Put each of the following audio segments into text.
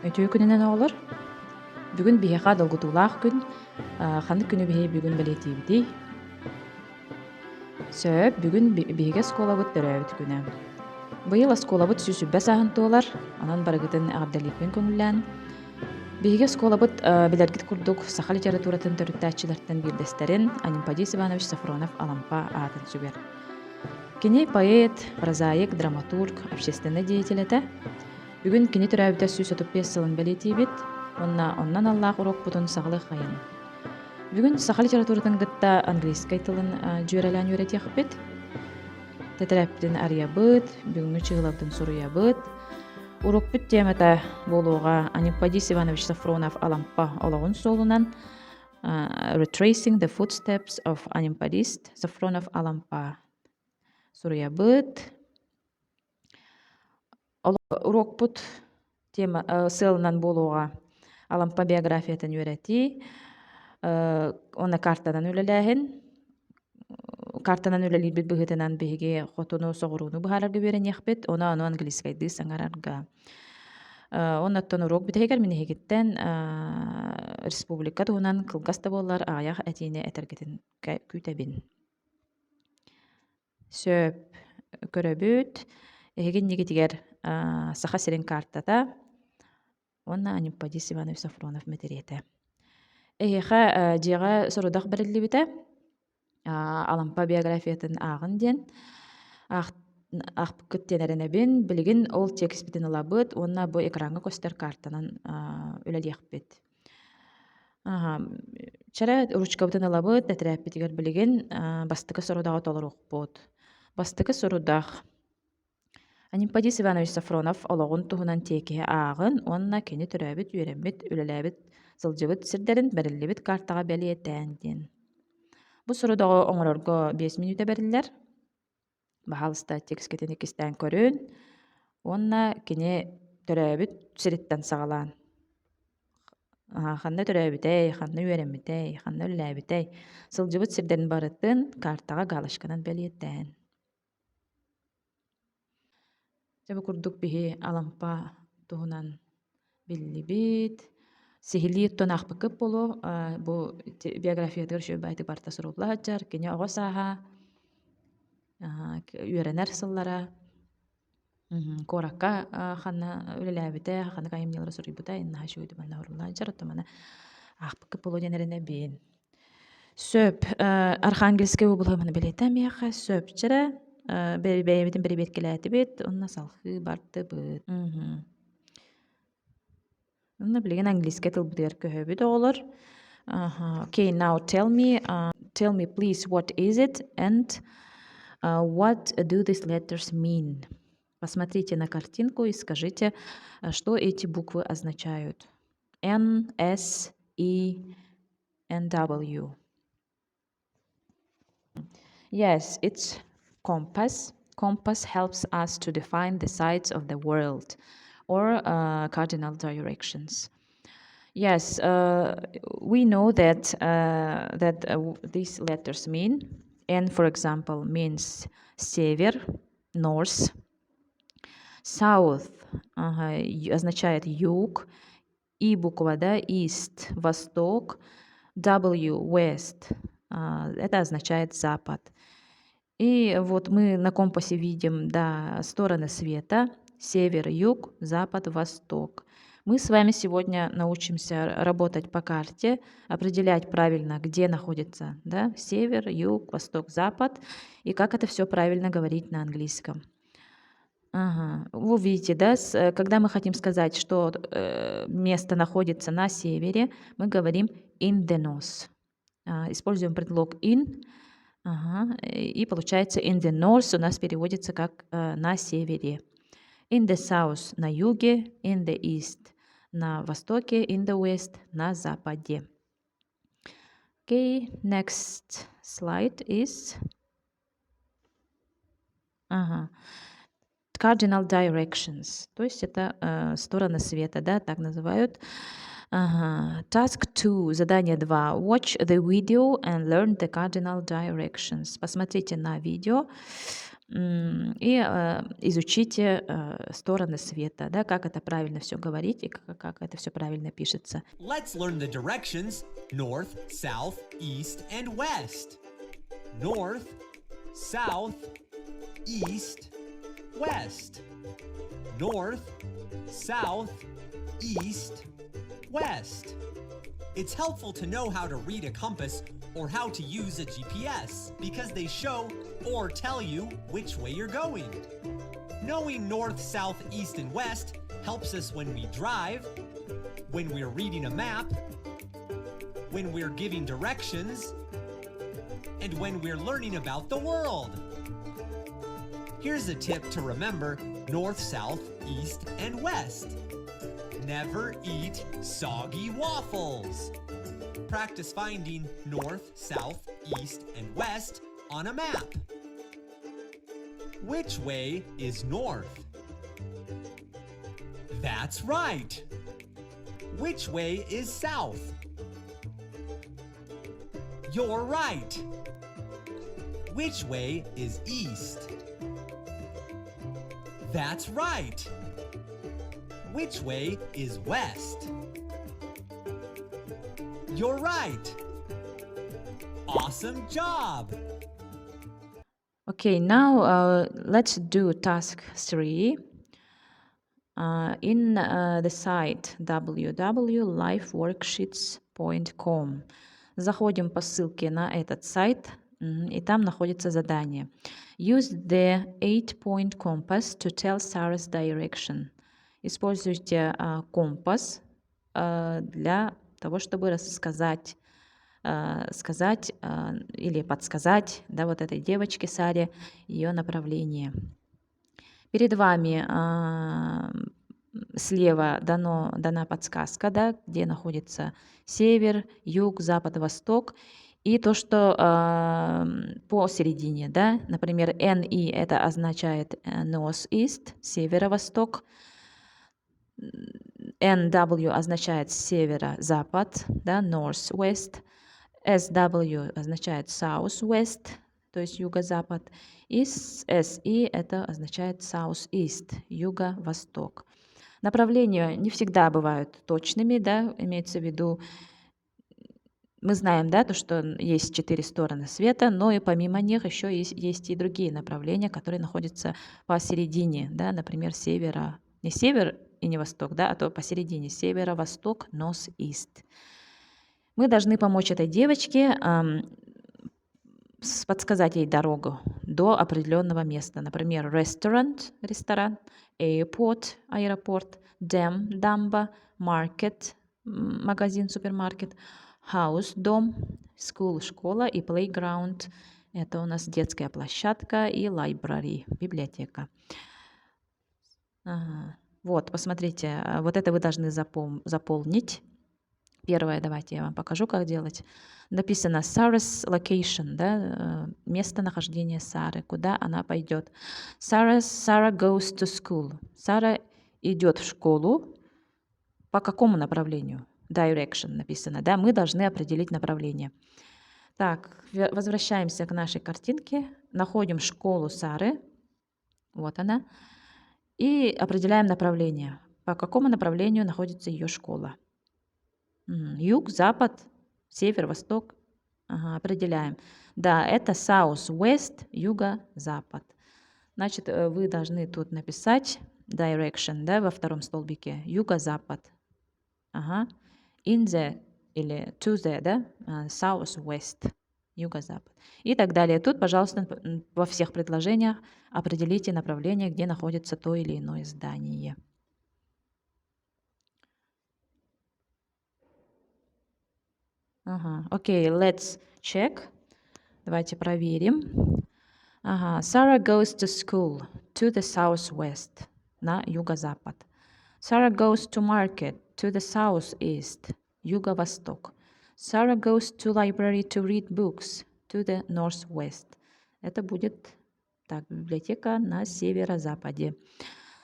Үтүө күнүнэн оҕолор! Бүгүн биһиэхэ долгутуулаах күн. Ханнык күнү биһиги бүгүн бэлиэтиибитий? Сөп, бүгүн биһиги оскуолабыт төрөөбүт күнэ. Быйыл оскуолабыт 120 сааһын туолар, онон барыгытын эҕэрдэлиирбин көҥүллээн. Биһиги оскуолабыт билэргит курдук саха литературатын төрүттээччилэртэн биирдэстэрин Анемподист Иванович Софронов-Алампа аатын сүгэр. Кини поэт, прозаик, драматург, общественнай деятель этэ. Бүгүн кини төрөөбүтэ 135 сылын бэлиэтиибит уонна онно аналлаах уруокпутун саҕалыаххайын. Бүгүн саха литературатын кытта английскай тылын дьүөрэлээн үөрэтиэхпит. Тэтэрээппитин арыйабыт, бүгүҥҥү чыһылабытын суруйабыт. Уруокпут темата буолуоҕа Анемподист Иванович Софронов Алампа олоҕун суолунан Retracing the Footsteps of Анемподист Софронов Алампа суруйабыт. Уруокпут тема сыалынан буолуоҕа Алампа биографиятын үөрэтии, уонна картанан үлэлээһин. Картанан үлэлиирбит быһыытынан биһиги хотуну, соҕурууну быһаарарга үөрэниэхпит, ону ону английскайдыы саҥарарга. Оннуттан уруок бүтэһигэр мин эһигиттэн республика туһунан кылгас да буоллар аҕыйах этиини этэргитин күүтэбин. Сөп, көрөбүт. Эһиги иннигитигэр Саха сирин картата уонна Анемподист Иванович Софронов мэтириэтэ. Эһиэхэ дьиэҕэ сорудах бэриллибитэ. Алампа биографиятын ааҕын диэн. Аахпыккыт диэн эрэнэбин. Билигин ол текспитин ылабыт уонна бу экраҥҥа көстөр картанан үлэлиэхпит. Аһа, чэрэ ручкабытын ылабыт, тэтэрээппитигэр билигин бастакы сорудаҕы толоруохпут. Бастакы сорудах Анемподист Иванович Софронов олоҕун туһунан тиэкиһи ааҕын уонна кини төрөөбүт, үөрэммит, үлэлээбит, сылдьыбыт сирдэрин бэриллибит картаҕа бэлиэтээн диэн. Бу сорудаҕы оҥорорго 5 мүнүүтэ бэриллэр. Баһаалыста текскитин иккистээн көрүн уонна кини төрөөбүт сириттэн саҕалаан ханна төрөөбүтэй, ханна үөрэммитэй, ханна үлэлээбитэй, сылдьыбыт сирдэрин барытын картаҕа галочканан бэлиэтээн. Дьэ бу курдук биһи Алампа туһунан биллибит. Сиһилии оттон аахпыккыт буолуо. Бу биографиятыгар үчүгэй баайдык барыта сурулла сылдьар. Кини оҕо сааһа, үөрэнэр сыллара, куоракка ханна үлэлээбитэ, ханнык айымньылары суруйбута наһаа үчүгэйдик манна сурулла сылдьар. Оттон маны аахпыккыт буолуо диэн эрэнэбин. Сөп. Архангельскай облаһы маны бэлиэтээн миэхэ сөп. Чэрэ бэйэбитин бэрэбиэркэлээтибит уонна салҕыы бардыбыт. Онно билигин английскай тылбытыгар көһөбүт оҕолор. Okay, now tell me please what is it and what do these letters mean? Посмотрите на картинку и скажите, что эти буквы означают. N, S, E, and W. Yes, it's compass. Compass helps us to define the sides of the world or cardinal directions. Yes, we know that these letters mean. N, for example, means север, north. South ага, означает юг. И буква, да, east, восток. W, west, это означает запад. И вот мы на компасе видим, да, стороны света: север, юг, запад, восток. Мы с вами сегодня научимся работать по карте, определять правильно, где находится, да, север, юг, восток, запад, и как это все правильно говорить на английском. Ага. Вы видите, да, когда мы хотим сказать, что место находится на севере, мы говорим in the north. Используем предлог in, ага, и получается in the north у нас переводится как на севере. In the south – на юге, in the east – на востоке, in the west – на западе. Okay, next slide is ага, cardinal directions, то есть это стороны света, да, так называют. Ага. Task 2, задание 2. Watch the video and learn the cardinal directions. Посмотрите на видео. И изучите стороны света, да, как это правильно все говорить и как это все правильно пишется. Let's learn the directions north, south, east, and west. North, south, east, west. North, south, east, west. It's helpful to know how to read a compass or how to use a GPS because they show or tell you which way you're going. Knowing north, south, east, and west helps us when we drive, when we're reading a map, when we're giving directions, and when we're learning about the world. Here's a tip to remember north, south, east, and west. Never eat soggy waffles. Practice finding north, south, east, and west on a map. Which way is north? That's right. Which way is south? You're right. Which way is east? That's right. Which way is west? You're right. Awesome job. Okay, now let's do task 3. In the site www.liveworksheets.com. Заходим по ссылке на этот сайт, и там находится задание. Use the 8-point compass to tell Sarah's direction. Используйте компас для того, чтобы сказать или подсказать, да, вот этой девочке Саре ее направление. Перед вами слева дана подсказка, да, где находится север, юг, запад, восток. И то, что посередине, да, например, NE это означает North East, северо-восток, NW означает северо-запад, да, North West, SW означает South West, то есть юго-запад, и SE это означает South East, юго-восток. Направления не всегда бывают точными, да, имеется в виду, мы знаем, да, то, что есть 4 стороны света, но и помимо них еще есть и другие направления, которые находятся посередине, да, например, севера, не север и не восток, да, а то посередине северо-восток, North East. Мы должны помочь этой девочке, подсказать ей дорогу до определенного места. Например, restaurant, ресторан, airport, аэропорт, dam, дамба, market, магазин, супермаркет, house, дом, school, школа и playground. Это у нас детская площадка и library, библиотека. Ага. Вот, посмотрите, вот это вы должны заполнить. Первое, давайте я вам покажу, как делать. Написано Sarah's location, да, местонахождение Сары, куда она пойдет. Sarah goes to school. Сара идет в школу. По какому направлению? Direction написано, да, мы должны определить направление. Возвращаемся к нашей картинке. Находим школу Сары. Вот она. И определяем направление. По какому направлению находится ее школа. Юг, запад, север, восток. Ага, определяем. Да, это south, west, юго-запад. Значит, вы должны тут написать direction, да, во втором столбике. Юго-запад. Ага. In the или to the, да, south, west, юго-запад. И так далее. Тут, пожалуйста, во всех предложениях определите направление, где находится то или иное здание. Ага, окей, let's check. Давайте проверим. Ага, Sarah goes to school to the southwest, на юго-запад. Sarah goes to market to the southeast, юго-восток. Sarah goes to library to read books to the northwest. Это будет так, библиотека на северо-западе.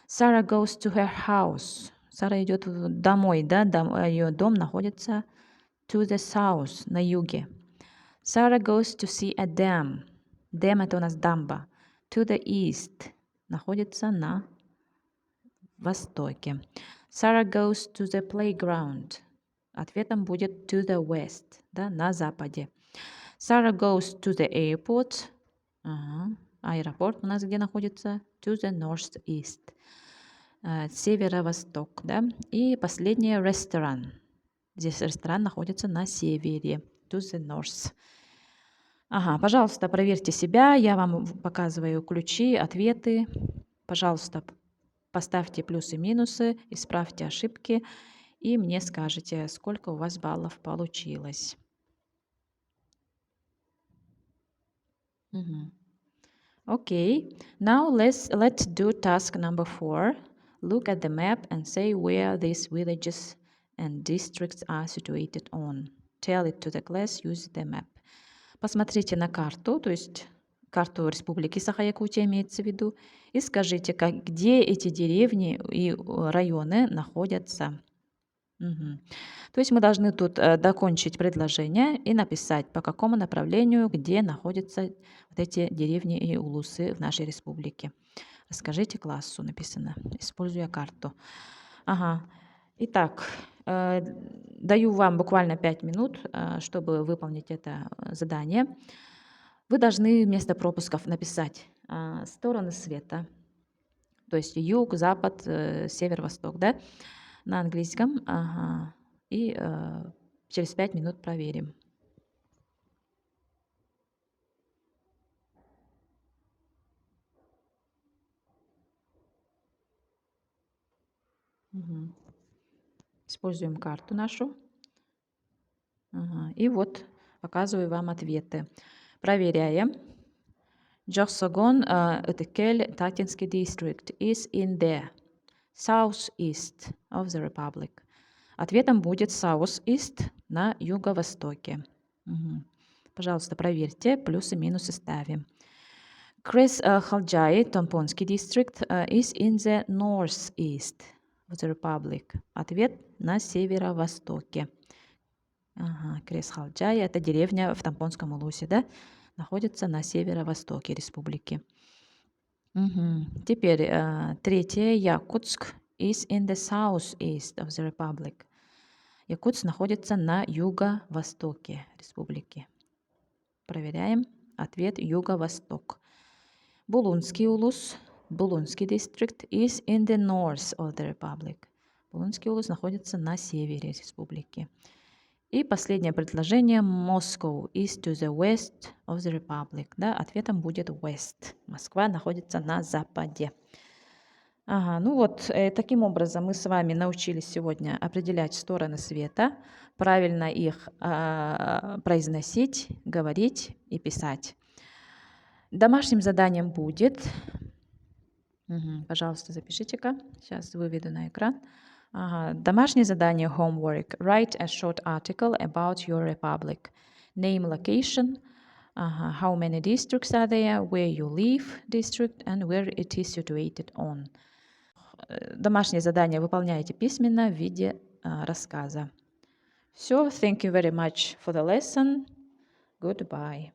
Sarah goes to her house. Сара идет домой, да, ее дом находится to the south, на юге. Sarah goes to see a dam. Dam — это у нас дамба. To the east. Находится на востоке. Sarah goes to the playground. Ответом будет to the west, да, на западе. Sarah goes to the airport. Ага. Аэропорт у нас где находится? To the northeast. Северо-восток, да. И последнее ресторан. Здесь ресторан находится на севере. To the north. Ага, пожалуйста, проверьте себя. Я вам показываю ключи, ответы. Пожалуйста, поставьте плюсы и минусы, исправьте ошибки и мне скажете, сколько у вас баллов получилось. Угу. Okay, now let's do task number 4. Look at the map and say where these villages and districts are situated on. Tell it to the class, use the map. Посмотрите на карту, то есть карту Республики Саха-Якутия имеется в виду, и скажите, где эти деревни и районы находятся. Угу. То есть мы должны тут докончить предложение и написать, по какому направлению, где находятся вот эти деревни и улусы в нашей республике. Расскажите классу, написано, используя карту. Ага. Итак, даю вам буквально 5 минут, чтобы выполнить это задание. Вы должны вместо пропусков написать стороны света, то есть юг, запад, север, восток, да, на английском. Ага. И через 5 минут проверим. Угу. Используем карту нашу. Ага. И вот показываю вам ответы. Проверяем. Дьохсоҕон Ытык-Күөл Таттинский district is in the southeast of the republic. Ответом будет southeast на юго-востоке. Угу. Пожалуйста, проверьте, плюсы минусы ставим. Кырыс Халдьаайы, Томпонский district is in the northeast of the republic. Ответ на северо-востоке. Ага, Кырыс Халдьаайы – это деревня в Томпонском улусе, да? Находится на северо-востоке республики. Угу. Теперь третье. Якутск is in the southeast of the republic. Якутск находится на юго-востоке республики. Проверяем. Ответ юго-восток. Булунский улус, Булунский district is in the north of the republic. Булунский улус находится на севере республики. И последнее предложение. Moscow is to the west of the republic. Да, ответом будет west. Москва находится на западе. Ага, ну вот, таким образом мы с вами научились сегодня определять стороны света, правильно их произносить, говорить и писать. Домашним заданием будет, угу, пожалуйста, запишите-ка, сейчас выведу на экран. Ага, домашнее задание homework. Write a short article about your republic. Name location, ага, how many districts are there, where you live district and where it is situated on. Домашнее задание выполняете письменно в виде рассказа. Все, thank you very much for the lesson. Goodbye.